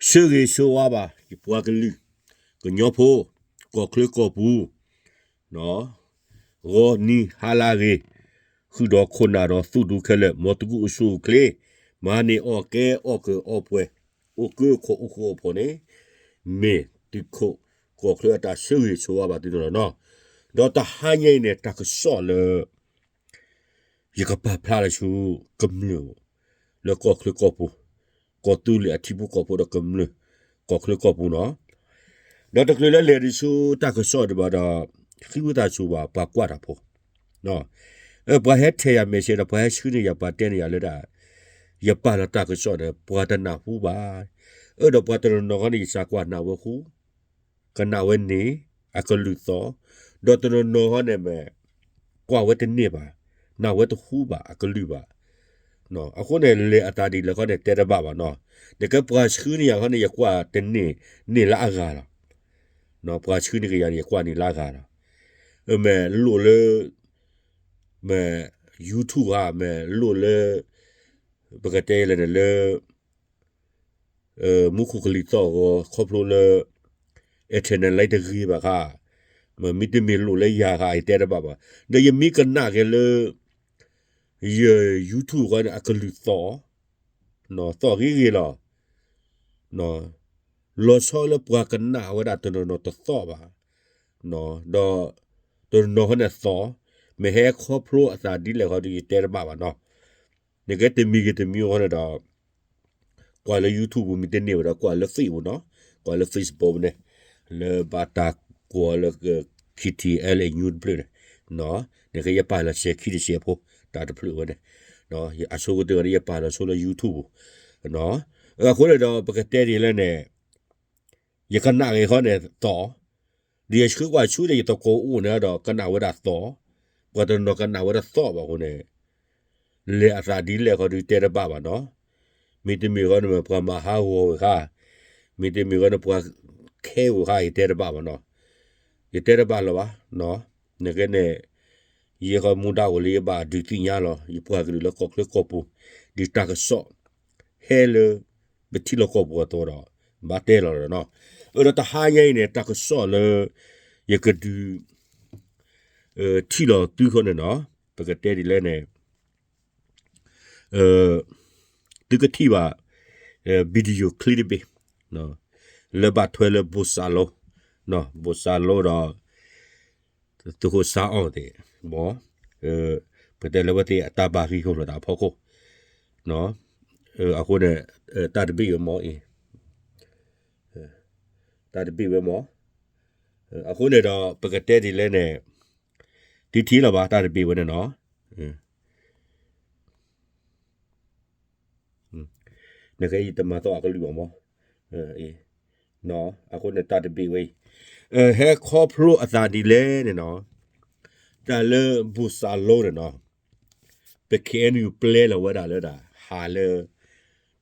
ဆၢဂ့ၤဆၢဝါဘၣ် ယပှၤကလုာ် ကညီဖိ ကီၢ်ချၢကီၢ်ပူၤ ဂီၤနံၤဟါလၢအဂ့ၤ, ဃုာ်ဒီးခိၣ်နၢ်ဒီးသုးဒူခဲလၢာ် မ်သုကအိၣ်ဆူၣ်အိၣ်ချ့, မၤန့ၢ်အီၣ်ကဲအီၣ်ကၢအီၣ်ပှဲၤ, အိၣ်ကၢခိၣ်အိၣ်ဃူအိၣ်ဖိးန့ၣ်, မ့ၢ်သုးခိၣ်ကီၢ်ချၢအတၢ်ဆၢဂ့ၤဆၢဝါဘၣ်သုန့ၣ်လီၤနီၤ. ဒီးတဟါညါအံၤန့ၣ် တၢ်ကစီၣ်လၢ ယကပာ်ဖျါလၢဆူကမျၢၢ် လၢကီၢ်ချၢကီၢ်ပူၤ, ကီၢ်သူလ့ၤအထံဖိကီၢ်ဖိဒီးကမျၢၢ် ကီၢ်ချၢကီၢ်ပူၤနီၤ. ဒီးတချုးလၢလဲၤဒံးဆူတၢ်ကစီၣ်ဒံးဘၣ်ဒီး ဃ့ဝံသးစူၤဘၣ်ပှၤကွၢ်တၢ်ဖိ, ပှၤဟဲထဲယၤမဲာ်ဆှးဒီး ပှၤဟဲဆှၢန့ၢ်ယၤ ပှၤတဲန့ၢ်ယၤလၢဒၣ် ယပာ်လီၤတၢ်ကစီၣ်ဒီး ပှၤတနၢ်ဟူဘၣ်. အၢ ဒီးပှၤတနီၤနီၤဃီန့ၣ် ယစးကွၢ်နၢ်ဝဲဟူ ကနၣ်ဝဲန့ၣ် အကလုၢ်သီၣ်, ဒီးတနီၤနီၤဃီန့ၣ်မ့ၢ် ကွၢ်ဝဲတန့ၢ်ဘၣ်, နၢ်ဝဲတဟူဘၣ် အကလုၢ်ဘၣ်. အဃိန့ၣ် လဲၤအသးဒ်လဲၣ်ဃီန့ၣ် တဲတဘၣ်ဘၣ်နီၤ. နကဲပှၤဆှၢန့ၢ်ယၤဃီန့ၣ် ယကွၢ်တန့ၢ်န့ၢ်လၢအဂၤလီၤ. ပှၤဆှၢန့ၢ်ကယၤန့ၣ် ယကွၢ်န့ၢ်လၢအဂၤလီၤ. မ့ၢ်လိၣ်လၢ မ့ၢ် YouTube ဧါ, မ့ၢ်လိၣ်လၢ ပကတဲလဲၣ်န့ၣ်လၢ မူခိၣ်ကလံၤသီၣ်အဂီၢ် ခီဖျိလၢ internet line တဂ့ၤဘၣ်ခါ, မ့ၢ်မ့တမ့ၢ်လိၣ်လၢယၤခါ ယတဲတဘၣ်ဘၣ်. ဒီးယမ့ၢ်ကနၣ်က့ၤလၢ ယ YouTube ဃီန့ၣ် အကလုၢ်သီၣ်, သီၣ်ဂ့ၤဂ့ၤလီၤ. လီၤဆီလၢပှၤကနၣ်ဝဲဒၣ်တနီၤနီၤတသီၣ်ဘၣ်, ဒီး တနီၤနီၤဃီန့ၣ်သီၣ်, မ့ၢ်ဟဲခီဖျိအသးဒ်လဲၣ်ဃီဒီး ယတဲတဘၣ်ဘၣ်နီၤ. နကဲတမံၤဂ့ၤတမံၤအဃီန့ၣ်ဒီး ကွၢ်လၢ YouTube ပူၤမ့ၢ်တန့ၢ်ဝဲဒီး ကွၢ်လၢ Facebook ပူၤန့ၣ်, လၢဘၣ်တၢ်ကိးလၢ K T L A News တဖျၢၣ်န့ၣ်, နကဲယပာ်လီၤစဲၤခံတစဲးဖိ တၢ်တဖျၢၣ်ဝဲန့ၣ်, အဆိကတၢၢ်န့ၣ် ယပာ်လီၤဆိလၢ YouTube ပူၤ, အဃိန့ၣ်ဒီး ပကတဲဒ်လဲၣ်န့ၣ် ယကနၣ်ဂ့ၤဃီန့ၣ်သီၣ်, ဒီးယဆှၢကွၢ်ဆူန့ၣ် ယသကိးအိၣ်န့ၣ်ဒီး ကနၣ်ဝဲဒၣ်သီၣ်, ပှၤတနီၤကနၣ်ဝဲဒၣ်သီၣ်ဘၣ်အဃိန့ၣ် လဲၤအသးဒ်လဲၣ်ဃီဒီးတဲတဘၣ်ဘၣ်နီၤ. မ့တမ့ၢ်ဃီန့ၣ် ပှၤမၤဟးဂီၤဝဲဃါ, မ့တမ့ၢ်ဃီန့ၣ် ပှၤခဲဝဲဃါ ယတဲတဘၣ်ဘၣ်နီၤ. ယတဲတဘၣ်လၢၤဘၣ်, နကဲန့ၣ် ယဲဃီမူဒါအိၣ်လၢယဘၣ်ဒုးသ့ၣ်ညါလီၤ ယပှၤကလုာ်လၢကီၢ်ချၢကီၢ်ပူၤ, ဒ်တၢ်ကစီၣ် ဟဲလၢ ပထံလီၢ်ကီၢ်ပူၤအသိးဒီး ဘၣ်တဲလီၤနီၤ. အၢ ဒီးတဟါညါအံၤန့ၣ် တၢ်ကစီၣ်လၢ ယကဒုး ထံၣ်လီၤသုဃီန့ၣ်နီၤ, ပကတဲဒ်လဲၣ်န့ၣ် သုကထံၣ်ဘၣ် video clip တဘ့ၣ် လၢဘၣ်ထွဲလၢ ဘိၣ်စၢ်လိ ဘိၣ်စၢ်လိဒီး သုးခိၣ်စါအီၣ်သ့ၣ် မ် ပတဲလၢဝဲသ့ၣ်အတၢ်ဘၣ်ဂံၢ်ဟိၣ်လိာ်သးအဖီခိၣ် အဃိန့ၣ် တၢ်တဘ့ၣ်ဝဲမ့ၢ်အံၤ တၢ်တဘ့ၣ်ဝဲမ့ၢ် အဃိန့ၣ်ဒီး ပကတဲဒ်လဲၣ်န့ၣ် တထံၣ်လီၤဘၣ် တၢ်တဘ့ၣ်ဝဲန့ၣ်နီၤ. နကဲယတမၤသီၣ်အကလုၢ်ဘၣ်မ့ၢ် အဃိန့ၣ်တၢ်တဘ့ၣ်ဝဲအံၤ ဟဲခီဖျိအသးဒ်လဲၣ်န့ၣ်နီၤ. တၢ်လၢဘိၣ်စၢ်လိန့ၣ်နီၤ ပ K N U ပျဲလီၤဝဲဒၣ်လၢဒၣ် ဟးလၢ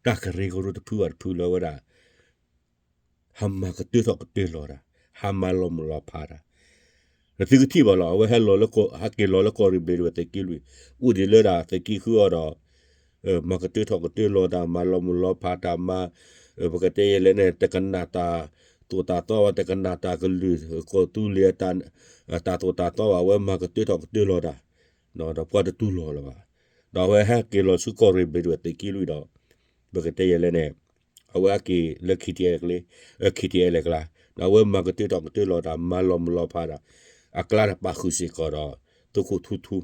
တၢ်ကရၢကရိတဖုဘၣ်တဖုလၢဝဲဒၣ် ဟးမၤကတၢၢ်ထီၣ်ကတၢၢ်လီၤတၢ်, ဟးမၤလီၤမုၢ်လီၤဖးတၢ်. နသုကထံၣ်ဘၣ်လီၤ အဝဲဟဲလီၤလၢ ဟဲက့ၤလီၤလၢကီၢ်ရ့ၣ်ဘျ့းဒဝဲၢ်သုးက့လွံၢ်, အိၣ်ဒံးလၢဒၣ်သုးက့ဃုအီၤဒီး မၤကတၢၢ်ထီၣ်ကတၢၢ်လီၤတၢ်, မၤလီၤမုၢ်လီၤဖးတၢ်, မၤ ပကတဲယဲလဲၣ်န့ၣ် တကနၣ်တၢ်သိၣ်တၢ်သီဘၣ်, တကနၣ်တၢ်ကလုၢ် ကီၢ်သူလ့ၤ တၢ်သိၣ်တၢ်သီဘၣ်, အဝဲမၤကတၢၢ်ထီၣ်ကတၢၢ်လီၤတၢ်, ဒီးပှၤတတူၢ်လိာ်လၢၤဘၣ်. ဒီးအဝဲဟဲက့ၤလီၤဆူကီၢ်ရ့ၣ်ဘျ့းဒဝဲၢ်သုးက့လွံၢ်ဒီး ပကတဲယဲလဲၣ်န့ၣ် အဝဲအက့ၤလၢ K T L ကျဲ, K T L ကျါ, ဒီးအဝဲမၤကတၢၢ်ထီၣ်ကတၢၢ်လီၤတၢ်, မၤလီၤမုၢ်လီၤဖးတၢ်, အကျါတပာ်ဃုာ်စ့ၢ်ကီးဒီး သုးခိၣ်ထူထူ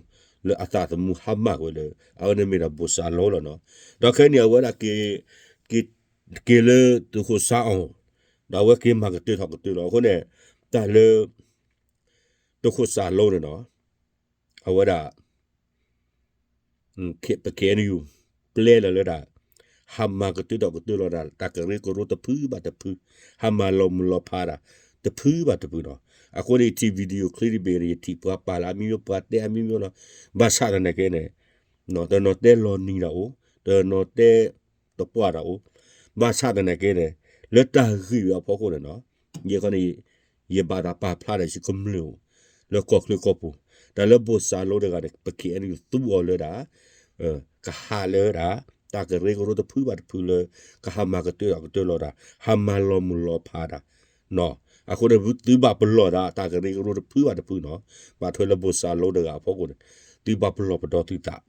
လၢအသးသမူဟါမၢ်ကွံာ်လၢ အဝဲန့ၣ်မ့ၢ်ဒၣ်ဘိၣ်စၢ်လိလီၤနီၤ. ဒီးခဲအံၤန့ၣ် အဝဲဒၣ်က့ၤ က့ၤလၢသုးခိၣ်စါအီၣ်, ဒီးအဝဲက့ၤမၤကတၢၢ်ထီၣ်ကတၢၢ်လီၤ. အဃိန့ၣ် တၢ်လၢ သုးခိၣ်စၢ်လိန့ၣ်နီၤ အဝဲဒၣ် ပ K N U ပျဲလီၤလၢဒၣ် ဟးမၤကတၢၢ်ထီၣ်ကတၢၢ်လီၤဒၣ် တၢ်ကရၢကရိတဖုဘၣ်တဖု, ဟးမၤလီၤမုၢ်လီၤဖးဒၣ် တဖုဘၣ်တဖုနီၤ. အဃိန့ၣ် ယထံၣ် video clip တဘ့ၣ်န့ၣ် ယထံၣ်ပှၤပာ်လၢအမံၤမံၤ ပှၤတဲအမံၤမံၤလီၤ. ဘၣ်ဆၣ်သနာ်က့န့ၣ် တနီၤတဲလီၤနံၤတၢ်အိၣ်, တနီၤတဲတပှၢ်တၢ်အိၣ်, ဘၣ်ဆၣ်သနာ်က့န့ၣ် လၢတၢ်ဂ့ၢ်ဝဲအဖီခိၣ်န့ၣ်နီၤ ယဲခီန့ၣ် ယဘၣ်သးပာ်ဖျါဒၣ်ဆူကမျၢၢ်အိၣ် လၢကီၢ်ချၢကီၢ်ပူၤ, တၢ်လၢဘိၣ်စၢ်လိတဂၤန့ၣ် ပ K N U သူအီၤလၢဒၣ် ကဟးလၢဒၣ် တၢ်ကရၢကရိတဖုဘၣ်တဖုလၢ ကဟးမၤကတၢၢ်ထီၣ်ကတၢၢ်လီၤတၢ်, ဟးမၤလီၤမုၢ်လီၤဖးတၢ်, အဃိန့ၣ် သုဘၣ်ပလီၢ်သး တၢ်ကရၢကရိတဖုဘၣ်တဖုနီၤ, ဘၣ်ထွဲလၢဘိၣ်စၢ်လိတဂၤအဖီခိၣ်န့ၣ်, သုဘၣ်ပလီၢ်ပဒီသုသး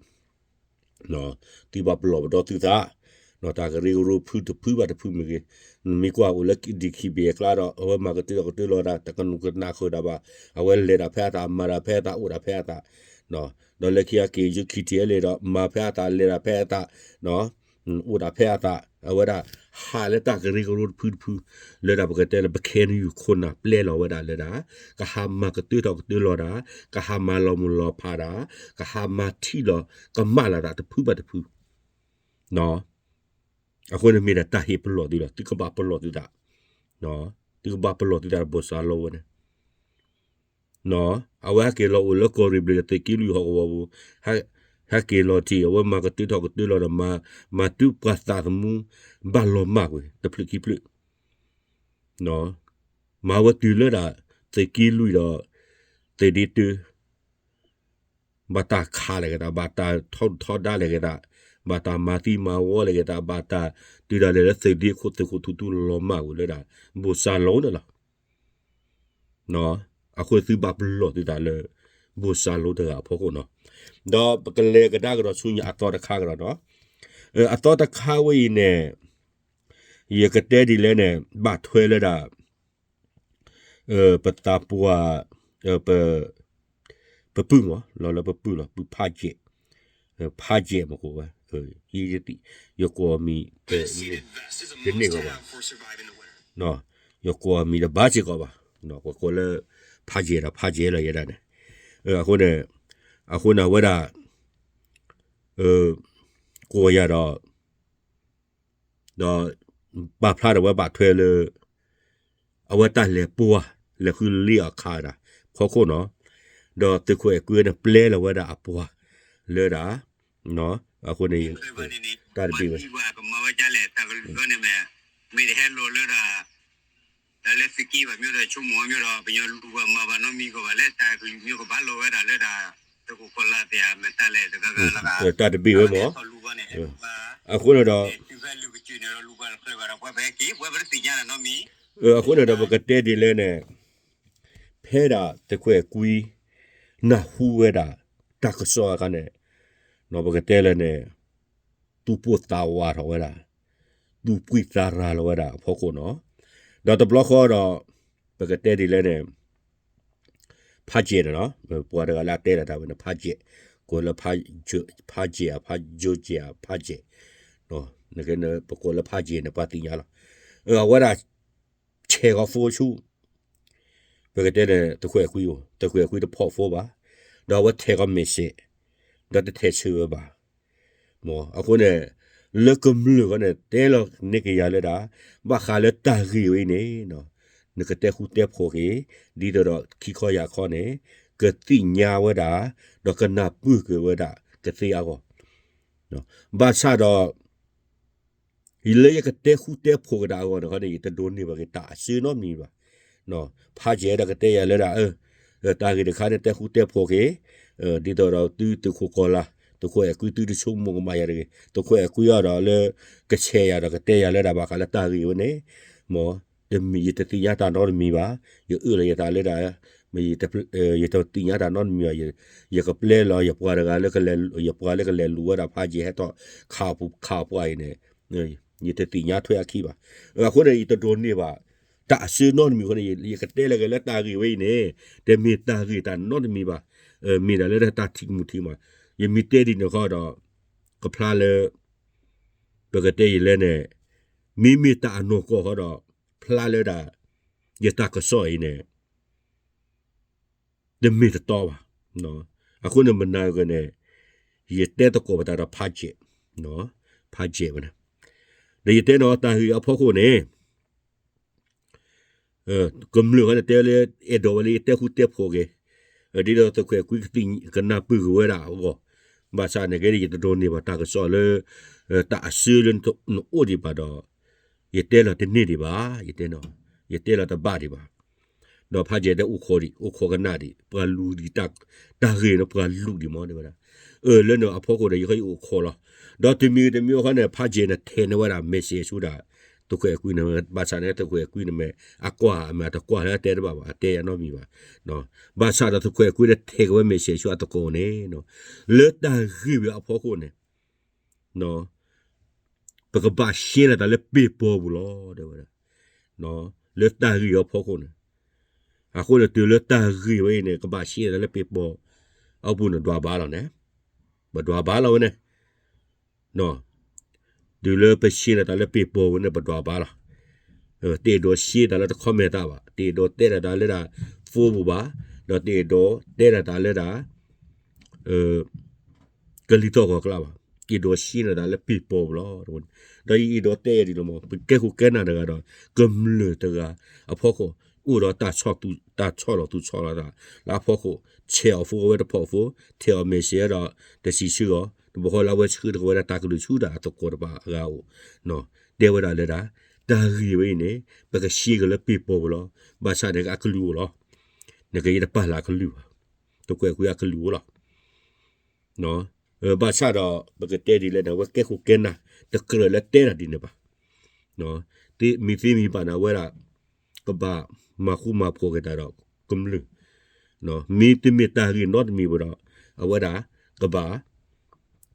သုဘၣ်ပလီၢ်ပဒီသုသး, တၢ်ကရၢကရိဖုတဖုဘၣ်တဖုမ့ၢ်ဂ့ၤ, နမ့ၢ်ကွၢ်အိၣ်လၢ DKBA အကျါဒီး အဝဲမၤကတၢၢ်ထီၣ်ကတၢၢ်လီၤတၢ် တကနူးကနၣ်ဃုာ်တၢ်ဘၣ်, အဝဲလဲၤတၢ်ဖဲအသး မၤတၢ်ဖဲအသး အိၣ်တၢ်ဖဲအသး, ဒီးလၢခံက့ၤ ယု ခံထံၣ်အဲလဲၣ်ဒီး မၤဖဲအသး လဲၤတၢ်ဖဲအသး, အိၣ်တၢ်ဖဲအသး, အဝဲဒၣ် ဟးလၢတၢ်ကရၢကရိတဖုတဖု, လၢဒၣ်ပကတဲလၢပခဲနယူၢ်ခိၣ်နၢ်ပျဲလီၤဝဲဒၣ်လၢဒၣ်, ကဟးမၤကတၢၢ်ထီၣ်ကတၢၢ်လီၤတၢ်, ကဟးမၤလီၤမုၢ်လီၤဖးတၢ်, ကဟးမၤထံၣ်လီၤကမၣ်လီၤသးတဖုဘၣ်တဖု, အဃိန့ၣ်မ့ၢ်ဒၣ်တၢ်ဟ့ၣ်ပလီၢ်သုလီၤ, သုကဘၣ်ပလီၢ်သုသး, သုကဘၣ်ပလီၢ်သုသး ဘိၣ်စၢ်လိဝဲန့ၣ် အဝဲဟဲက့ၤလီၤအိၣ်လၢကီၢ်ရ့ၣ်ဘျ့ၣ်ဒီး သုးက့လွံၢ်ဟီၣ်ကဝီၤပူၤ, ဟဲက့ၤလီၤထံၣ် အဝဲမၤကတၢၢ်ထီၣ်ကတၢၢ်လီၤဒီး မၤတုၤပှၤသးသမူ ဘၣ်လီၤမၢ်ကွံာ် တဖျၢၣ်ခံဖျၢၣ်, မၤဝဲတုၤလၢဒၣ် သုးက့လွံၢ်ဒီး သုးဒ့တၢ ဘၣ်တၢ်ခးလီၤက့ၤသး, ဘၣ်တၢ်ထီဒါလီၤက့ၤသး, ဘၣ်တၢ်မၤသံမၤဝီလီၤက့ၤသး, ဘၣ်တၢ်တုၤဒၣ်လဲာ်လၢသုးဒ့ခိၣ်သုးခိၣ်ထူထူလီၤမၢ်ကွံာ်လၢဒၣ် ဘိၣ်စၢ်လိန့ၣ်လီၤ. အဃိသုဘၣ်ပလီၢ်သုသးလၢ ဘိၣ်စၢ်လိတဂၤအဖီခိၣ်နီၤ, ဒီးပကလဲၤကဒါကဒီးဆူညါအသီတခါကဒီးနီၤ, အသီတခါဝဲအံၤန့ၣ် ယကတဲဒ်လဲၣ်န့ၣ် ဘၣ်ထွဲလၢဒၣ် ပသးပှၢ် ပပုၢ်မး လီၤလၢပပုၢ်လီၤ ပုၢ်ဖးယဲၢ်, ဖးယဲၢ်မးကိးဝဲ, ယကိးမံၤ တန့ၢ်ကီးဘၣ်, ယကိးမံၤတဘၣ်စ့ၢ်ကီးဘၣ်, ပကိးလၢ ဖးယဲၢ်ဒီး ဖးယဲၢ်လီၤယဲဒၣ်န့ၣ်, အဃိန့ၣ် အဃိန့ၣ်အဝဲဒၣ် ကိးယၤဒီး ဒီးပာ်ဖျါထီၣ်ဝဲဘၣ်ထွဲလၢ အဝဲတၢ်လဲၤပှၤ လဲၤဃုလ့အခါဒၣ် ဖီခိၣ်နီၤ, ဒီးသုးခိၣ်အဲၣ်ကွံန့ၣ် ပျဲလီၤဝဲဒၣ်အပှၤလၢဒၣ်, အဃိန့ၣ် တၢ်တဘ့ၣ်ဝဲ မ့ၢ်တဟဲလီၤလၢဒၣ် တၢ်လၢသုးက့ဘၣ်မ့ၢ်ဒီး ဆိကမိၣ်မ့ၢ်ဒီး ပညီလူၤဘၣ်မၤဘၣ်နီတမံၤကီးဘၣ် လၢတၢ်ကလုာ်မ့ၢ်ကဘၣ်လီၤဝဲဒၣ်လၢတၢ် တကိးကီၢ်လၢသ့ၣ်မ့ၢ်တၢ်လဲၣ်တဂၤဂၤလီၤဂၤ, တၢ်တဘ့ၣ်ဝဲမ့ၢ် အဃိန့ၣ်ဒီး အဃိန့ၣ်ဒီးပကတဲဒ်လဲၣ်န့ၣ် ဖဲဒၣ်သုးခိၣ်အဲၣ်ကွံ နၢ်ဟူဝဲဒၣ် တၢ်ကစီၣ်အခါန့ၣ် ပကတဲလၢန့ၣ် သူၣ်ပိၢ်သးဝးထီၣ်ဝဲဒၣ်, သူၣ်ပှံၢ်သးရၤလီၤဝဲဒၣ်အဖီခိၣ်နီၤ, ဒီးတဘျီဃီဒီး ပကတဲဒ်လဲၣ်န့ၣ် ဖးယဲၢ်န့ၣ်နီၤ, ပှၤတဂၤလၢအတဲဒၣ်တၢ်ဝဲန့ၣ် ဖးယဲၢ်, ကိးလၢ ဖးယဲၢ်ဧါ ဖးယိကဲဧါ ဖးယဲၢ်, ပကိးလၢဖးယဲၢ်န့ၣ် ပှၤသ့ၣ်ညါလီၤ, အဝဲဒၣ် ဆဲးဃီၤဖိဆူ ပကတဲန့ၣ် သုးခိၣ်အဲၣ်ကွံအိၣ်, သုးခိၣ်အဲၣ်ကွံတဖီၣ်ဖိဘၣ်, ဒီးအဝဲထဲးဃီၤ message, ဒီးတထဲးဆၢဝဲဘၣ်, အဃိန့ၣ် လၢကမျၢၢ်ဃီန့ၣ် တဲလီၤန့ၢ်က့ၤယၤလၢဒၣ် ဘၣ်ဃးလၢတၢ်ဂ့ၢ်ဝဲအံၤန့ၣ် နကတဲဃူတဲဖိးက့ၤ ဒ်သိးဒီးခံခီယၢ်ခီန့ၣ် ကသ့ၣ်ညါဝဲဒၣ် ဒီးကနၢ်ပၢၢ်က့ၤဝဲဒၣ်ကသ့အဂီၢ်, ဘၣ်ဆၣ်ဒီး လၢယကတဲဃူတဲဖိးကဒါအဂီၢ်န့ၣ် ယတဒိးန့ၢ်ဘၣ်က့ၤတၢ်အစၢနီတမံၤဘၣ်. ဖးယဲၢ်ဒီးကတဲယၤလၢဒၣ် တၢ်ဂ့ၢ်တခါန့ၣ် တဲဃူတဲဖိးက့ၤ ဒ်သိးဒီးသုသုးခိၣ်ကီၤလၤ သုးခိၣ်အဲၣ်ကွံသုတဆိကမိၣ်ကမၣ်ယၤတဂ့ၤ. သုးခိၣ်အဲၣ်ကွံအီၤဒီးလၢ ကဆဲးယၤဒီးကတဲယၤလၢဒၣ်ဘၣ်ဃးလၢတၢ်ဂ့ၢ်ဝဲန့ၣ် မ်တမ့ၢ်ယတသ့ၣ်ညါတၢ်နီတမံၤဘၣ်. ယအၢၣ်လီၤယသးလၢဒၣ် ယတသ့ၣ်ညါတၢ်နီတမံၤဘၣ်. ယကပျဲလီၤယပှၤတဂၤလၢ ယပှၤလၢကလဲၤလူၤဝဲဒၣ်ဖးယဲၢ်ဟဲထီၣ် ခးပှၤအံၤန့ၣ် ယတသ့ၣ်ညါထွဲအခံဘၣ်. အဃိန့ၣ် ယတဒိးန့ၢ်ဘၣ် တၢ်အစၢနီတမံၤအဃိန့ၣ် ယကတဲလၢက့ၤလၢတၢ်ဂ့ၢ်ဝဲအံၤန့ၣ် တမ့ၢ်တၢ်ဂ့ၢ်တၢ်နီတမံၤဘၣ်. မ့ၢ်ဒၣ်လၢတၢ်ထံၣ်ကမူၣ်ထံၣ်မး ယမ့ၢ်တဲဒ်န့ၣ်ဃီဒီး ကဖျါလၢ ပကတဲယလဲၣ်န့ၣ် မ့မ့ၢ်တၢ်အနီၢ်ကီၢ်ဃီဒီး ဖျါလၢဒၣ် ယတၢ်ကစီၣ်အံၤန့ၣ် တမ့ၢ်တတီဘၣ်. အဃိန့ၣ်မနၤဂ့ၤန့ၣ် ယတဲသကိးပသးဒီးဖးယဲၢ်, ဖးယဲၢ်ဝဲန့ၣ် ဒီးယတဲန့ၣ်တၢ်ဂ့ၢ်အဖီခိၣ်န့ၣ် ကမျၢၢ်ဃီန့ၣ်တဲလၢ အဲၣ်ဒိးဝဲလၢယတဲဃူတဲဖိးက့ၤ ဒ်သိးသုးခိၣ်အဲၣ်ကွံကနၢ်ပၢၢ်က့ၤဝဲဒၣ်အဂီၢ်, ဘၣ်ဆၣ်န့ၣ်က့ ယတဒိးန့ၢ်ဘၣ်တၢ်ကစီၣ်လၢ တၢ်အစၢလၢနအိၣ်ဒံးဘၣ်ဒီး ယတဲလီၤတန့ၢ်ဒံးဘၣ်, ယတဲ ယတဲလီၤတဘၣ်ဒံးဘၣ်. ဒီးဖးယဲၢ်တဲအိၣ်ခိးဒံး အိၣ်ခိးကနၣ်ဒံး ပှၤလူၤဒံး တၢ်ဂ့ၢ်န့ၣ် ပှၤလူၤဒံးမ့ၢ်တဲဝဲဒၣ်, အၢ လၢနအဖီခိၣ်ဒီး ယခီယအိၣ်ခိးလီၤ. ဒီးတမံၤတမံၤအခီန့ၣ် ဖးယဲၢ်န့ၣ် ထဲးန့ၢ်ဝဲဒၣ် message ဆူဒၣ် သုးခိၣ်အဲၣ်ကွံန့ၣ်, ဘၣ်ဆၣ်န့ၣ် သုးခိၣ်အဲၣ်ကွံန့ၣ်မ့ၢ် အကွၢ်အမ့ၢ်အတကွၢ်လၢအတဲတဘၣ်ဘၣ် အတဲယၤနီတမံၤဘၣ်. ဘၣ်ဆၣ်ဒီးသုးခိၣ်အဲၣ်ကွံန့ၣ် ထဲးက့ၤဝဲ message ဆူအသကိးန့ၣ် လၢတၢ်ဂ့ၢ်ဝဲအဖီခိၣ်န့ၣ် ပကဘၣ်ရှဲလီၤသးလၢပ့ၤပီၤပူၤလီၤ တဲဝဲဒၣ်, လၢတၢ်ဂ့ၢ်အဖီခိၣ်န့ၣ်. အဃိန့ၣ် တုၤလၢတၢ်ဂ့ၢ်ဝဲအံၤန့ၣ် ကဘၣ်ရှဲလီၤသးလၢပ့ၤပီၤအပူၤန့ၣ် ဒွးဘၣ်လီၤန့ၣ်, ပဒွးဘၣ်လီၤဝဲန့ၣ် တုၤလၢပရှဲလီၤသးလၢပ့ၤပီၤဝဲန့ၣ် ပဒွးဘၣ်လီၤ. တအဲၣ်ဒိးရှဲသးလၢတ comment သးဘၣ်, တအဲၣ်ဒိးတဲလီၤသးလၢဒၣ် phone ပူၤဘၣ်, ဒီးတအဲၣ်ဒိးတဲလီၤသးလၢဒၣ် ကလံၤသီၣ်ဂီၤကျါဘၣ်, အဲၣ်ဒိးရှဲလီၤသးလၢပ့ၤပီၤပူၤလီၤ. ဒီးယအဲၣ်ဒိးတဲဒ်န့ၣ်မ့ၢ် ပကဲခိၣ်ကဲနၢ်တဂၤဒီး ကမျၢၢ်တဂၤအဖီခိၣ် အိၣ်ဒီးတၢ်ဆီၣ်လီၤသူၣ်ဆီၣ်လီၤသးလၢအဖီခိၣ်, ဆဲးအီၤ phone ဝဲတဖီ phone, ထဲးအီၤ message ဒီး တဆံးဆၢဂီၤ, တဘျီဃီလၢအဝဲဆှၢတက့ၤဝဲဒၣ်တၢ်ကလုၢ်ဆူဒၣ်အသကိးတဖၣ်အဂၤအအိၣ်, တဲဝဲဒၣ်လၢဒၣ် တၢ်ဂ့ၢ်ဝဲအံၤန့ၣ် ပကရှဲက့ၤလၢပ့ၤပီၤပူၤလီၤ. ဘၣ်ဆၣ်န့ၣ် အကလုၢ်အိၣ်လီၤ. နကယဲၢ်တပာ်လၢအကလုၢ်ဘၣ်, သုးခိၣ်အဲၣ်ကွံအကလုၢ်အိၣ်လီၤ. ဘၣ်ဆၣ်ဒီး ပကတဲဒ်လဲၣ်န့ၣ် အဝဲကဲခိၣ်ကဲနၢ် တကြၢးလၢတဲတၢ်ဒ်န့ၣ်ဘၣ်. မ့ၢ်သ့မ့ၢ်ဘၣ်န့ၣ် အဝဲဒၣ် ကဘၣ်မၤဃူမၤဖိးက့ၤတၢ်ဒီးကမျၢၢ်, မ့တမ့ၢ်တၢ်ဂ့ၢ်နီတမံၤဝဲဒီး အဝဲဒၣ် ကဘၣ်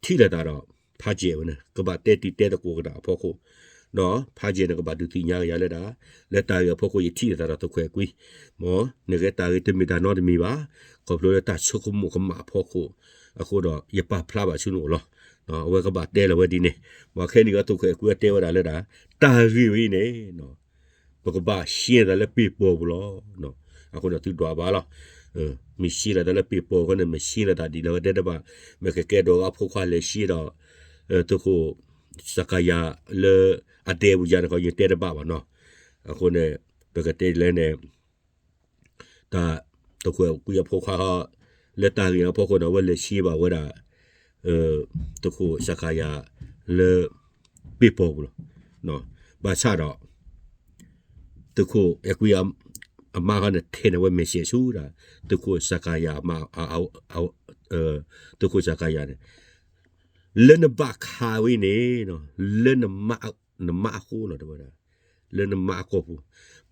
ထံၣ်လိာ်သးဒီး ဖးယဲၢ်ဝဲန့ၣ် ကဘၣ်တဲတံၤတဲသကိးက့ၤတၢ်အဖီခိၣ်, ဒီးဖးယဲၢ်န့ၣ် ကဘၣ်ဒုးသ့ၣ်ညါက့ၤယၤလၢဒၣ် လၢတၢ်ဂ့ၢ်အဖီခိၣ် ယထံၣ်လိာ်သးဒီးသုးခိၣ်အဲၣ်ကွံ, မ်နကဲတၢ်ဂ့ၢ်တမ့ၢ်တၢ်နီတမံၤဘၣ်, ခီဖျိလၢတၢ်ဆိကမိၣ်ကမၣ်အဖီခိၣ်, အဃိဒီးယပာ်ဖျါဘၣ်ဆူနအိၣ်လီၤ. အဝဲကဘၣ်တဲလီၤဝဲဒ်န့ၣ်, မ်ခဲနံၣ်ကီသုးခိၣ်အဲၣ်ကွံအတဲဝဲဒၣ်လၢဒၣ် တၢ်ဂ့ၢ်ဝဲအံၤန့ၣ် ပကဘၣ်ရှဲသးလၢပ့ၤပီၤပူၤလီၤ. အဃိန့ၣ်သုဒွးဘၣ်လီၤ. မ့ၢ်ရှဲလိာ်သးလၢပ့ၤပီၤအဃိန့ၣ် မ့ၢ်ရှဲလိာ်သးဒ်လဲၣ်ဝဲတဲတဘၣ်, မ့ၢ်ကကဲဒိးအဖိခွါလဲၤရှဲဒီး သုးခိၣ် စကၤယၤလၢအဒဲပူၤယၤန့ၣ်ခီ ယတဲတဘၣ်ဘၣ်နီၤ. အဃိန့ၣ် ပကတဲလဲၣ်န့ၣ် တၢ် သုးခိၣ်အဲၣ်ကွံအဖိခွါ လၢတၢ်ဂ့ၢ်အဖီခိၣ်န့ၣ် အဝဲလဲၤရှဲဘၣ်ဝဲဒၣ် သုးခိၣ်စကၤယၤလၢ ပ့ၤပီၤပူၤလီၤ. ဘၣ်ဆၣ်ဒီး သုးခိၣ်အဲၣ်ကွံ အမါဃီန့ၣ် ထဲးန့ၢ်ဝဲ message ဆူဒၣ် သုးခိၣ်စကၤယၤ သုးခိၣ်စကၤယၤန့ၣ် လၢနဘၣ်ခးဝဲန့ၣ် လၢ နမါအဃိလီၤ တဲဝဲဒၣ်, လၢနမါအကိာ်ပူၤ,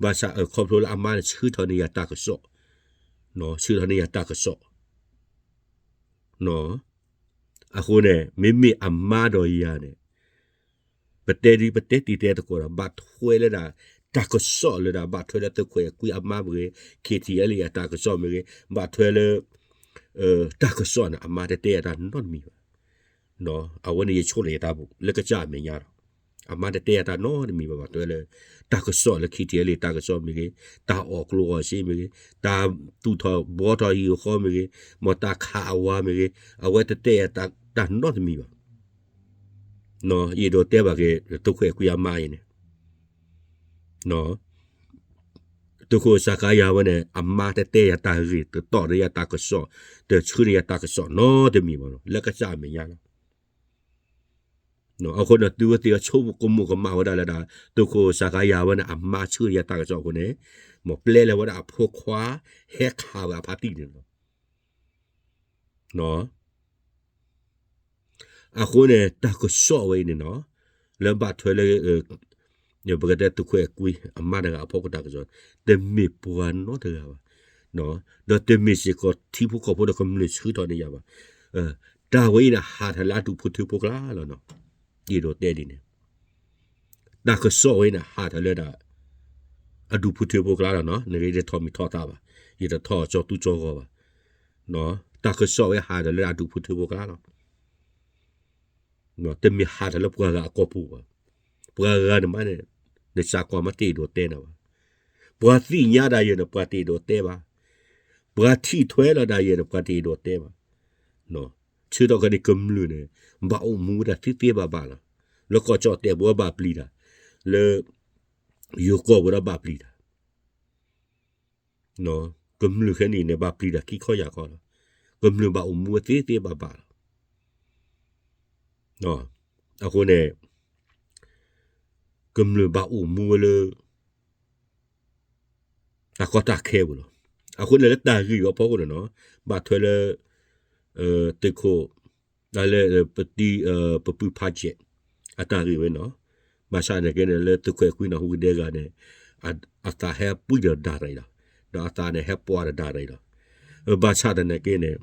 ဘၣ်ဆၣ်ခီဖျိလၢအမါန့ၣ် ဆှၢထီၣ်န့ၢ်ယၤတၢ်ကစီၣ်, ဆှၢထီၣ်န့ၢ်ယၤတၢ်ကစီၣ် အဃိန့ၣ် မ့မ့ၢ်အမါဒီးယၤန့ၣ် ပတဲဒ်ပတဲတံၤတဲသကိးဒီး ဘၣ်ထွဲလၢဒၣ် တၢ်ကစီၣ်လၢဒၣ် ဘၣ်ထွဲလၢသုးခိၣ်အဲၣ်ကွံအမါမ့ၢ်ဂ့ၤ, ခ့ထံအဲလံအတၢ်ကစီၣ်မ့ၢ်ဂ့ၤ, ဘၣ်ထွဲလၢ တၢ်ကစီၣ်န့ၣ် အမါတတဲယၤတၢ်နီတမံၤဘၣ်. အဝဲန့ၣ်ယဆိၣ်လီၤယသးပူၤ လၢကစၢ်အမဲာ်ညါလီၤ. အမါတတဲယၤတၢ်နီတမံၤဘၣ် ဘၣ်ထွဲလၢ တၢ်ကစီၣ်လၢ ခ့ထံအဲလံ တၢ်ကစီၣ်မ့ၢ်ဂ့ၤ, တၢ်အီၣ်ကျိၣ်အီၣ်စ့မ့ၢ်ဂ့ၤ, တၢ်သူၣ်ထီၣ်ဘှီထီၣ်ဟံၣ်ဃီမ့ၢ်ဂ့ၤ, မ်တၢ်ခးအဝၤမ့ၢ်ဂ့ၤ, အဝဲတတဲယၤတၢ်နီတမံၤဘၣ်. ယအဲၣ်ဒိးတဲဘၣ်က့ၤ သုးခိၣ်အဲၣ်ကွံအမါအံၤန့ၣ် သုးခိၣ်စကၤယၤဝဲန့ၣ် အမါတတဲယၤတၢ်ဂ့ၢ် တတီၢ်န့ၢ်ယၤတၢ်ကစီၣ် တဆှၢန့ၢ်ယၤတၢ်ကစီၣ်နီတမံၤဘၣ် လၢကစၢ်အမဲာ်ညါလီၤ. အဃိန့ၣ် သုဝဲသ့ၣ်ဆိကမိၣ်ကမၣ်ဝဲဒၣ်လၢဒၣ် သုးခိၣ်စကၤယၤဝဲန့ၣ် အမါဆှၢန့ၢ်ယၤတၢ်ကစီၣ်အဃိန့ၣ် မ်ပျဲလဲၤဝဲဒၣ်အဖိခွါ ဟဲခးဝဲအဖါတံၢ်န့ၣ်လီၤ. အဃိန့ၣ် တၢ်ကစီၣ်ဝဲအံၤန့ၣ်နီၤ လၢဘၣ်ထွဲလၢ ပကတဲသုးခိၣ်အဲၣ်ကွံ အမါတဂၤအဖီခိၣ်တၢ်ကစီၣ် တမ့ၢ်ပှၤနီတဂၤဘၣ်, ဒီးတမ့ၢ်စ့ၢ်ကီးထံဖိကီၢ်ဖိဒီးကမျၢၢ်ဆှၢထီၣ်န့ၢ်ယၤဘၣ်. တၢ်ဝဲအံၤန့ၣ် ဟးထီၣ်လၢအဒူၣ်ဖိထၢဖိကျါလီၤနီၤ. ယအဲၣ်ဒိးတဲဒ်န့ၣ် တၢ်ကစီၣ်ဝဲန့ၣ် ဟးထီၣ်လၢဒၣ် အဒူၣ်ဖိထၢဖိကျါလီၤနီၤ. နကယတထီၣ်မံၤထီၣ်သးဘၣ်, ယတထီၣ်ကၠီၤသူကၠီၤဂီၤဘၣ်. တၢ်ကစီၣ်ဝဲဟးထီၣ်လၢအဒူၣ်ဖိထၢဖိကျါလီၤ. တမ့ၢ်ဟးထီၣ်လၢပှၤဂၤအကိာ်ပူၤဘၣ်. ပှၤဂၤန့ၣ်မးန့ၣ် နစးကွၢ်မးတအဲၣ်ဒိးတဲနၤဘၣ်. ပှၤသ့ၣ်ညါဒၣ်ယဲန့ၣ် ပှၤတအဲၣ်ဒိးတဲဘၣ်. ပှၤထံၣ်ထွဲလီၤဒၣ်ယဲန့ၣ် ပှၤတအဲၣ်ဒိးတဲဘၣ်. ဆၢကတီၢ်ခဲအံၤန့ၣ် ကမျၢၢ်န့ၣ် ဘၣ်အိၣ်မူဝဲဒၣ်သ့သ့ဘၣ်ဘၣ်လီၤ. လၢကီၢ်ကၠီၣ်တဲာ်ပူၤဘၣ်ပျံၤတၢ်, လၢ ယိၤကီၢ်ပူၤဒီးဘၣ်ပျံၤတၢ် ကမျၢၢ်ခဲအံၤန့ၣ် ဘၣ်ပျံၤတၢ်ခံခီယၢ်ခီလီၤ. ကမျၢၢ်ဘၣ်အိၣ်မူဝဲသ့သ့ဘၣ်ဘၣ်လီၤ. အဃိန့ၣ် ကမျၢၢ်ဘၣ်အိၣ်မူဝဲလၢ တၢ်ကီတၢ်ခဲပူၤလီၤ. အဃိန့ၣ်လၢတၢ်ဂ့ၢ်အဖီခိၣ်န့ၣ်နီၤ, ဘၣ်ထွဲလၢ သုးခိၣ် လၢ ပပုၢ်ဖးကဲး အတၢ်ဂ့ၢ်ဝဲနီၤ, ဘၣ်ဆၣ်န့ၣ်က့န့ၣ် လၢသုးခိၣ်အဲၤကွံနီၤ ဟူးကဒဲဂၤန့ၣ် အသးဟဲပှံၢ်ဒီးဒၣ်ရံၤလီၤ, ဒီးအသးန့ၣ်ဟဲပှၢ်ဒီးဒၣ်ရံၤလီၤ. ဘၣ်ဆၣ်သနာ်က့န့ၣ်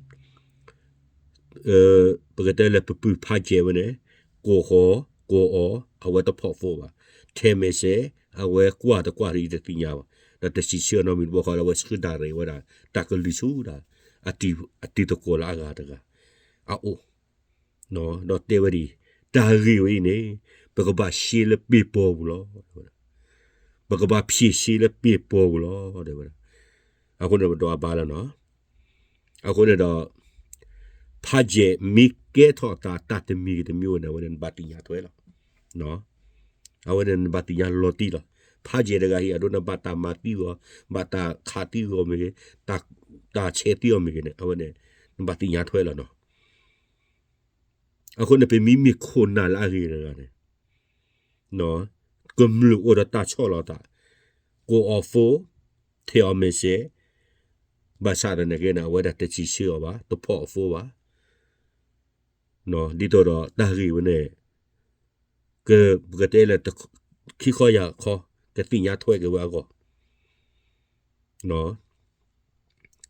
ပကတဲလၢပပုၢ်ဖးကဲးဝဲန့ၣ် ကိးဃီၤ ကိးအီၤ အဝဲတဖီၣ်ဖိဘၣ်, ထဲးမဲာ်စဲး အဝဲကွၢ်တကွၢ်တအံၤတသ့ၣ်ညါဘၣ်, ဒီးတစံးဆၢအီၤနီတမံၤတဘျီဃီလၢအဝဲဆှၢဒၣ်ရံၤဝဲဒၣ် တၢ်ကလုၢ်ဆူဒၣ် အတံၤသကိးလၢအဂၤတဂၤ အအိၣ် ဒီးတဲဝဲဒ်အံၤ, တၢ်ဂ့ၢ်ဝဲအံၤန့ၣ် ပကဘၣ်ရှဲလၢပ့ၤပီၤပူၤလီၤ. ပကဘၣ်ဖြေရှင်းလၢပ့ၤပီၤပူၤလီၤ တဲဝဲဒၣ်. အဃိန့ၣ်ပဒိးအဘါလီၤနီၤ. အဃိန့ၣ်ဒီး ဖးကဲးမ့ၢ်ကဲထီၣ်အသးတၢ်တမံၤဂ့ၤတမံၤဂ့ၤန့ၣ် အဝဲန့ၣ်နဘၣ်သ့ၣ်ညါထွဲလီၤ. အဝဲန့ၣ်နဘၣ်သ့ၣ်ညါလီၤတံၢ်လီၤ. ဖးကဲးတဂၤဟံၣ်အဒိ နဘၣ်တၢ်မၤသံအီၤ, ဘၣ်တၢ်ခးသံအီၤမ့ၢ်ဂ့ၤ, တၢ်ဆဲးသံအီၤမ့ၢ်ဂ့ၤန့ၣ် အဝဲန့ၣ် နဘၣ်သ့ၣ်ညါထွဲလီၤနီၤ. အဃိန့ၣ် ပမ့မ့ၢ်ခိၣ်နၢ်လၢအဂ့ၤတဂၤန့ၣ် ကမျၢၢ်အိၣ်ဒီးတၢ်ဆီၣ်လီၤသး, ကိးအီၤဖိ, ထဲးအီၤမဲာ်စဲး, ဘၣ်ဆၣ်သနာ်က့န့ၣ် အဝဲဒၣ်တစံးဆၢအီၤဘၣ်, တဖီၣ်အဖိဘၣ်. ဒ်သိးဒီးတၢ်ဂ့ၢ်ဝဲန့ၣ် ပကတဲလၢ ခံခီယၤခီ ကသ့ၣ်ညါထွဲက့ၤဝဲအဂီၢ်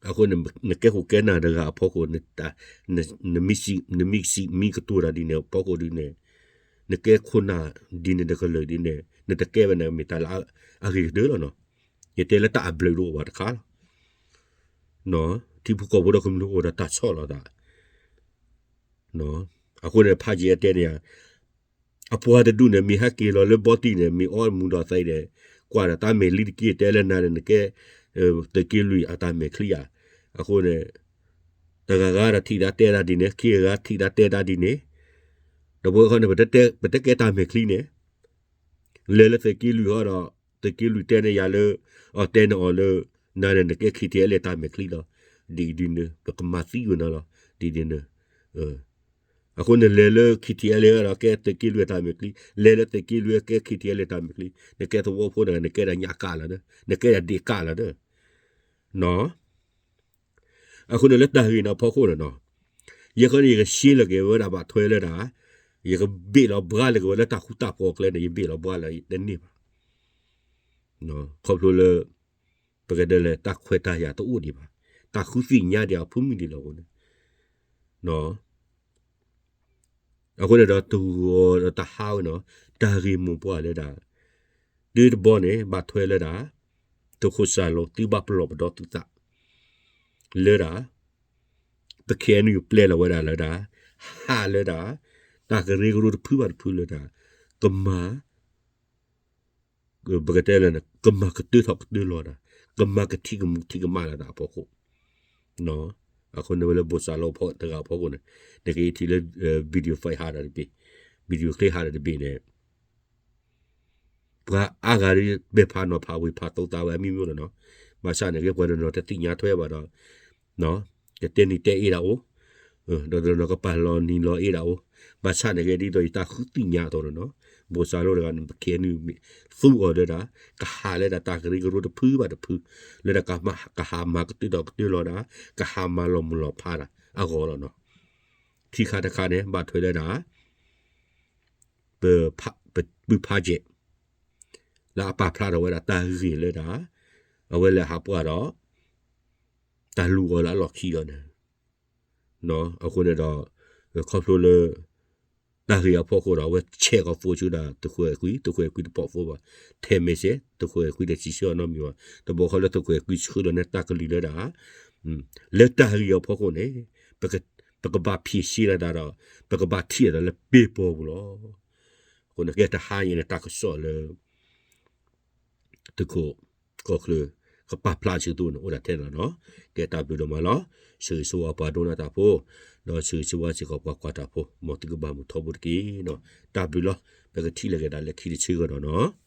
အဃိန့ၣ် နကဲခိၣ်ကဲနၢ်တဂၤအဖီခိၣ်, နမ့ၢ်စံးမံကတိၤတၢ်ဒ်န့ၣ်အဖီခိၣ်ဒ်န့ၣ်, နကဲခိၣ်နၢ်ဒ်န့ၣ်တကလုာ်ဒ်န့ၣ် နတကဲဝဲန့ၣ် မ့ၢ်တၢ်လၢအဂ့ၤကတၢၢ်လီၤနီၤ. ယတဲလၢတၢ်အဘျုးတအိၣ်ဘၣ်တခါလီၤ. ထံဖိကီၢ်ဖိဒီးကမျၢၢ်အိၣ်ဒီးတၢ်ဆီၣ်လီၤသး အဃိန့ၣ် ဖးကဲးအတဲန့ၣ်ဧါ, အပှၤတဒူၣ်န့ၣ် မ့ၢ်ဟဲက့ၤလီၤလၢဘီတံၢ်န့ၣ် မ့ၢ်အီမူဒီးသံဒီး ကွၢ်ဒီးတၢ်မဲာ်ချံတက့ၢ် တဲလၢနၤန့ၣ် နကဲ သုးက့လွံၢ်အတၢ်မဲာ်ချံဧါ. အဃိန့ၣ် တဂၤဂၤဒီးထံၣ်တၢ်တဲတၢ်ဒ်န့ၣ်, ခံဂၤဂၤထံၣ်တၢ်တဲတၢ်ဒ်န့ၣ်, ဒီးပဝဲခီန့ၣ် ပတကဲတၢ်မဲာ်ချံန့ၣ် လဲၤလၢသုးက့လွံၢ်ဃီဒီး သုးက့လွံၢ်တဲန့ၢ်ယၤလၢ အတဲန့ၢ်အီၤလၢ နၤန့ၣ် နကဲ ခံထံအဲလ့ၣ် တၢ်မဲာ်ချံလီၤ. ဒ်ဒ်န့ၣ် ပကမၤသံကွံာ်နၤလီၤ. ဒ်ဒ်န့ၣ် အဃိန့ၣ် လဲၤလၢ ခံထံအဲလ့ၣ် ဒီးကဲသုးက့လွံၢ်တၢ်မဲာ်ချံ, လဲၤလၢသုးက့လွံၢ်ကဲ ခံထံအဲလ့ၣ် တၢ်မဲာ်ချံ, နကဲသဝီဖိန့ၣ် နကဲဒၣ်ညၣ်ကၣ်လီၤ, နကဲဒၣ်ဒ့ၣ်ကၣ်လီၤ. အဃိန့ၣ်လၢတၢ်ဂ့ၢ်န့ၣ်အဖီခိၣ်န့ၣ်နီၤ, ယဲခီန့ၣ် ယကရှဲလီၤက့ၤဝဲဒၣ်ဘၣ်ထွဲလၢဒၣ်, ယကဘ့ၣ်လီၤဘှါလၢက့ၤဝဲလၢတၢ်ဃူတၢ်ဖိးအကျဲန့ၣ် ယဘ့ၣ်လီၤဘှါလၢတန့ၢ်ဘၣ်. ခီဖျိလၢ ပကတဲလၢတၢ်ခွဲးတၢ်ယာ်တအိၣ်ဒံးဘၣ်, တၢ်ဃုသ့ၣ်ညါဒံးအဖုမုၢ်ဒံးလီၤအဃိန့ၣ်, အဃိန့ၣ်ဒီးတဂီၤဒီးတဟါဝဲနီၤ, တၢ်ဂ့ၢ်မိၢ်ပှၢ်လၢဒၣ် ဒ်တဘီန့ၣ် ဘၣ်ထွဲလၢဒၣ် သုးခိၣ်စၢ်လိသုဘၣ်ပလီၢ်ပဒီသုသး လၢဒၣ် ပခဲအံၤနုၢ်ပျဲလီၤဝဲဒၣ်လၢဒၣ် ဟးလၢဒၣ် တၢ်ကရၢကရိတဖုဘၣ်တဖုလၢဒၣ် ကမၤ ပကတဲလၢ ကမၤကတၢၢ်ထီၣ်ကတၢၢ်လီၤဒၣ်, ကမၤကထံၣ်ကမူးထံၣ်ကမၣ်လၢဒၣ်အဖီခိၣ်, အဃိန့ၣ်ဝဲလၢဘိၣ်စၢ်လိအဖီတဂၤအဖီခိၣ်န့ၣ်, နကထံၣ်လၢ video file ဟးဒီးတဘ့ၣ်, video clip ဟးဒီးတဘ့ၣ်န့ၣ် ပှၤအါဂၤဒ်ဘဲၣ်ဖးနီၤဖးဝ့ၢ်ဖးသိသးဝဲအမံၤမ့ၢ်လီၤနီၤ, ဘၣ်ဆၣ်န့ၣ်ဂ့ၤ ပှၤတနီၤတသ့ၣ်ညါထွဲဘၣ်ဒီး ကတဲနံၤတဲအ့ၣ်ဒၣ်အိၣ်, ဒီးတနီၤကပာ်လီၤနံၤလီၤအ့ၣ်ဒၣ်အိၣ်, ဘၣ်ဆၣ်န့ၣ်ဂ့ၤ ဒ်သိးယတၢ်ဃုသ့ၣ်ညါအသိးန့ၣ်နီၤ, ဘိၣ်စၢ်လိတဂၤန့ၣ် ပခဲအံၤနုၢ် သူအီၤလၢဒၣ် ကဟးလၢဒၣ်တၢ်ကရၢကရိတဖုဘၣ်တဖု, လၢဒၣ် ကဟးမၤကတၢၢ်ထီၣ်ကတၢၢ်လီၤဒၣ်, ကဟးမၤလီၤမုၢ်လီၤဖးဒၣ်အဂီၢ်လီၤနီၤ. ခံခါတခါန့ၣ် ဘၣ်ထွဲလၢဒၣ် ပ ပပုၢ်ဖးကဲး လၢအပာ်ဖျါထီၣ်ဝဲဒၣ်တၢ်ဂ့ၢ်လၢဒၣ် အဝဲလဲၤဟးပှၢ်ဒီး တၢ်လူၤအီၤလၢအလီၢ်ခံအီၤန့ၣ်, အဃိန့ၣ်ဒီး ခီဖျိလၢ တၢ်ဂ့ၢ်အဖီခိၣ်ဒီး အဝဲဆဲးကီး phone ဆူဒၣ်သုးခိၣ်အဲၤကွံ, သုးခိၣ်အဲၤကွံတဖီၣ်ဖိဘၣ်, ထဲးမဲာ်စဲး သုးခိၣ်အဲၤကွံတစံးဆၢအီၤနီတမံၤဘၣ်, တဘျီဃီလၢသုးခိၣ်အဲၤကွံဆှၢလီၤန့ၢ်တၢ်ကလုၢ်လၢဒၣ် လၢတၢ်ဂ့ၢ်အဖီခိၣ်န့ၣ် ပကဘၣ်ဖြေရှင်းလီၤသးဒီး ပကဘၣ်ထံၣ်အသးလၢပ့ၤပီၤပူၤလီၤ. အဃိန့ၣ်ကဲတဟါအံၤန့ၣ် တၢ်ကစီၣ်လၢ သုးခိၣ်ကီၢ်ချၢ ကပာ်ဖျါဆူသုန့ၣ် အိၣ်ဒၣ်ထဲန့ၣ်လီၤနီၤ. ကဲတၢ်ဘျုးဒိၣ်မးလီၤ. ဆၢဂ့ၤဆၢဝါပှၤဒိကနၣ်တၢ်ဖိ, ဒီးဆၢဂ့ၤဆၢဝါစ့ၢ်ကီးပှၤကွၢ်တၢ်ဖိ, မ်သုကဘၣ်မုာ်ထီဘိတက့ၢ်နီၤ. တၢ်ဘျုးလီၤ. ပကထံၣ်လိာ်က့ၤဒၣ်လၢခံတဆၢကဒီးနီၤ.